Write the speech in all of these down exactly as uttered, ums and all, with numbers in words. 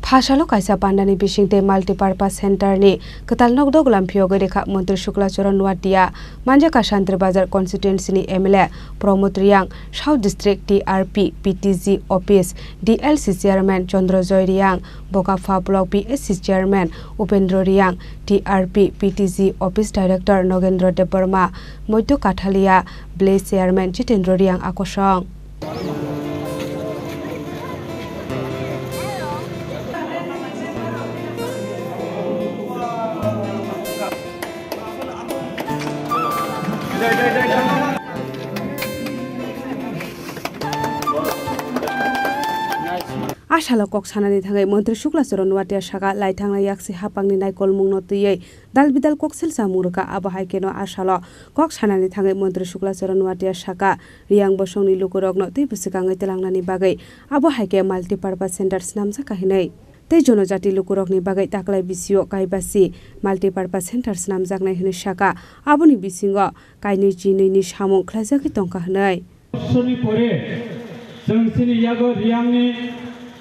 Phasalo kaisa pandani bisingtwi Multipurpose Center ni kwtal nok doglam phiyogwi rikha Montri Shukla Charan Nuatia, manjakha Santri Bazar constituency ni M L A Pramod Reang, South District T R P P T G Office D L C Chairman Chandra Joy Reang, Bokapha Block P S C Chairman Upendra Reang, T R P P T G Office Director Nogendra Debbarma, Moityo Kathalia Village Chairman Jitendra Reang akosong. A salo kok sanani thangwi Montri Shukla Charan Nuatia saka, lai thangnai yaksi hapangni naikolmungno twiwi dal bidal kok selsamung rwkha. Abo hai kheno a salo kok sanani thangwi Montri Shukla Charan Nuatia saka, Reang bosongni lukurokno tei bwswkangwi tlangnani bagwi abo hai khe Multipurpose Center snamjakha hinwi. Tei jonojati lukurokni bagwi taklai bisio kaibasi Multipurpose Center snamjaknai hinwi saka, aboni bisingo kainwi chinwini samung khlaijagwi tongkha hinwi. Bosorni pore chwng chini yago Reangni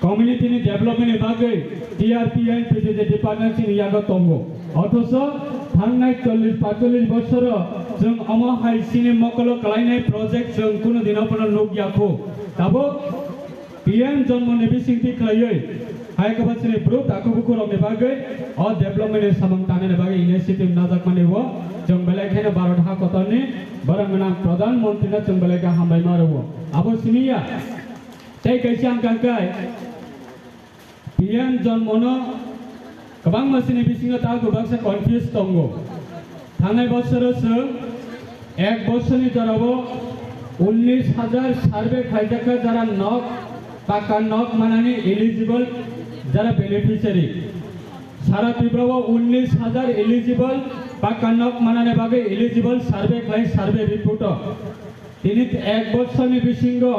community ni development ni bagwi T R P and P T G department chini yago tongo. Othocho thangnai chollish paitollish bosoro chwng omo hai chini mokolo kalainai project chwng kunu dino phano nuk yakho. Tabuk P M Jonmon ni bisingtwi khlaiwi hai kwbangma chini bru takhuk bukhuk rokni bagwi o development ni samung tangnani bagwi initiative najakmani o chwng belai kheno Bharat ha kotorni borok gwnang Pradhan Mantri no chwng belai khe hambai ma rwo. Abo simi ya tei kaisa ang kangkai P M Jonmon no kwbangma chini bisingo ta kwbangsa confuse tongo. Thangnai bosoro chwng ek bosorni jorao unnish hajar survey khlaijakha jara nok, pakka nok manani eligible jara beneficiary. Sara Tripura o unnish hajar eligible pakka nok manani bagwi eligible survey khlai survey report o. Tini ek bosorni bisingo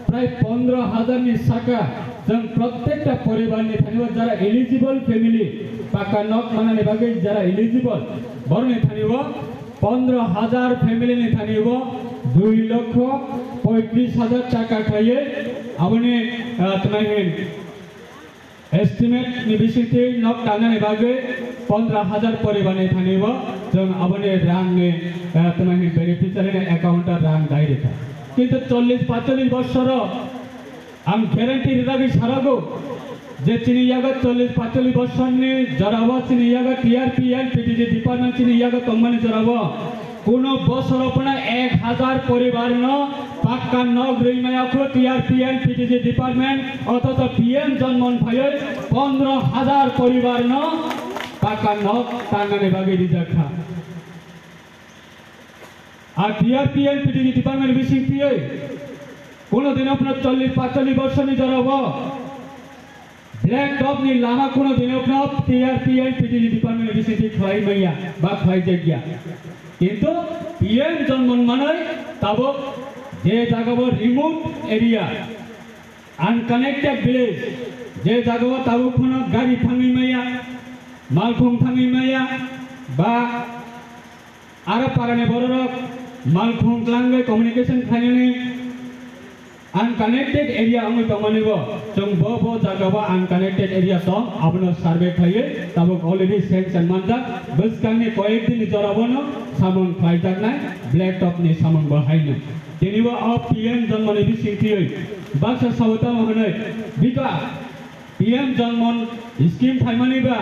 prai pondro hajar ni saka chwng prottekta poribar ni thani o jara eligible family pakka nok manani bagwi jara eligible borokni thani o pondro hajar family ni thani o dui lokho poitrish hajar taka khlaiwi aboni, ah, twnai hin estimate ni bisingtwi nok tangnani bagwi pondro hajar poribar ni thani o chwng aboni rang ni, ah, twnai hin beneficiary ni account o rang dai rikha. Kintu chollish paitollish bosoro ang guarantee rijagwi sarago je chini yago chollish paitollish bosorni jorao chini yago T R P and P T G department chini yago tongmani jorao kuno bosoro phano ek hajar poribar no pakka nok rwi maya kho T R P and P T G department, othocho P M Jonmon phaiwi pondro hajar poribar no pakka nok tangnani bagwi rijak kha. A T R P and P T G department bising twiwi kuno dino phano chollish paitollish bosorni jorao black top ni lama kuno dino phano T R P and P T G department bising twi khlai maya ba khlai jakya. Kintu P M Jonmon manwi tabuk je jagao remote area, unconnected village, je jagao tabuk phano gari thangwi maya, malkhung thangwi maya, ba aro parani bororok malkhung tlangwi communication khlainani unconnected area wngwi tongmani bo, chwng bo bo jagao unconnected area tong, abono survey khlaiwi tabuk already sanction manjak, bwskangni koyek din ni jorao no samung khlaijaknai black top ni samung bo haino. Tini bo o P M Jonmon ni bising twiwi baksa sao tamo hwnwi bika P M Jonmon scheme phaimani ba.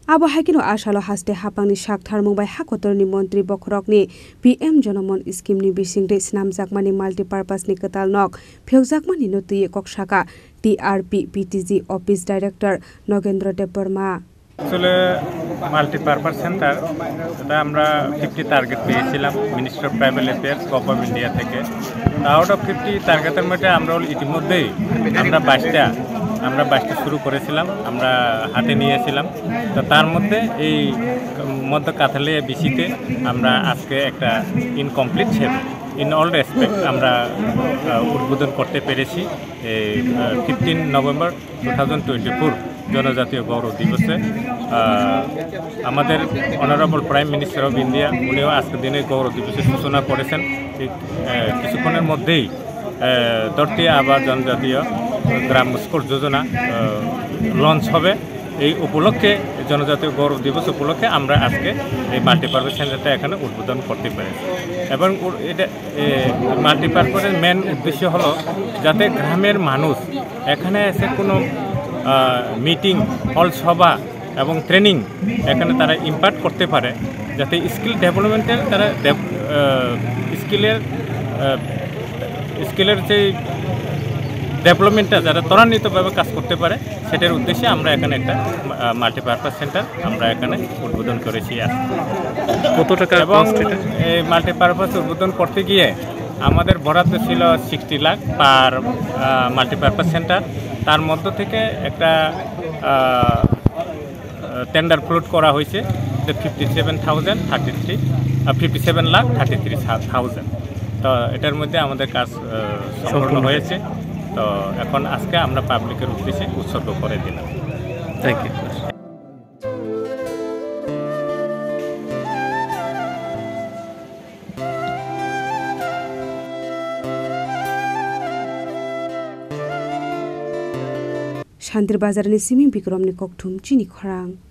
Abo hai kheno a salo haste hapangni sak tharmung bai ha kotorni montri bokhorokni P M Jonmon scheme ni bisingtwi snamjakmani multipurpose ni kwtal nok phiyokjakmani no twiwi kok saka T R P P T G office director Nogendra Debbarma. আসলে multipurpose centre, এটা আমরা fifty target পেয়েছিলাম ministry of tribal affairs, government of India থেকে। তো out of fifty টার্গেটের মধ্যে আমরা ইতিমধ্যেই আমরা বাইশটা, আমরা বাইশটা শুরু করেছিলাম, আমরা হাতে নিয়েছিলাম। তো তার মধ্যে এই মধ্য কাথালিয়া বিসিতে আমরা আজকে একটা incomplete set in all respect আমরা, আহ, উদ্বোধন করতে পেরেছি। এই, আহ, fifteen November two thousand twenty four জনজাতীয় গৌরব দিবসে, আহ, আমাদের honourable prime minister of India, উনিও আজকের দিনে গৌরব দিবসের সূচনা করেছেন। ঠিক, আহ, কিছুক্ষণের মধ্যেই, আহ, ধরতি আবা জনজাতীয় গ্রাম স্কুল যোজনা, আহ, লঞ্চ হবে। এই উপলক্ষে, জনজাতীয় গৌরব দিবস উপলক্ষে আমরা আজকে এই মাল্টিপারপাস সেন্টারটা এখানে উদ্বোধন করতে পেরেছি। এবং উ-, এটা মাল্টিপারপাসের মেন উদ্দেশ্য হলো যাতে গ্রামের মানুষ এখানে এসে কোনো মিটিং, হল সভা এবং ট্রেনিং এখানে তারা ইম্পার্ট করতে পারে, যাতে স্কিল ডেভেলপমেন্টের তারা স্কিলের স্কিলের যে ডেভেলপমেন্টটা যারা ত্বরান্বিতভাবে কাজ করতে পারে, সেটার উদ্দেশ্যে আমরা এখানে একটা মাল্টিপারপাস সেন্টার আমরা এখানে উদ্বোধন করেছি আজকে। কত টাকা এবং কস্ট এটা? এই মাল্টিপারপাস উদ্বোধন করতে গিয়ে আমাদের বরাদ্দ ছিল সিক্সটি লাখ পার মাল্টিপারপাস সেন্টার। তার মধ্য থেকে একটা টেন্ডার ফ্লোট করা হয়েছে, যে fifty seven thousand thirty three, fifty seven lakh thirty three thousand. তো এটার মধ্যে আমাদের কাজ আহ, সম্পূর্ণ সম্পূর্ণ হয়েছে। তো এখন আজকে আমরা পাবলিকের উদ্দেশ্যে উৎসর্গ করে দিলাম। Thank you. Shantir Bazar ni simi Bikrom ni kokthum chini khorang.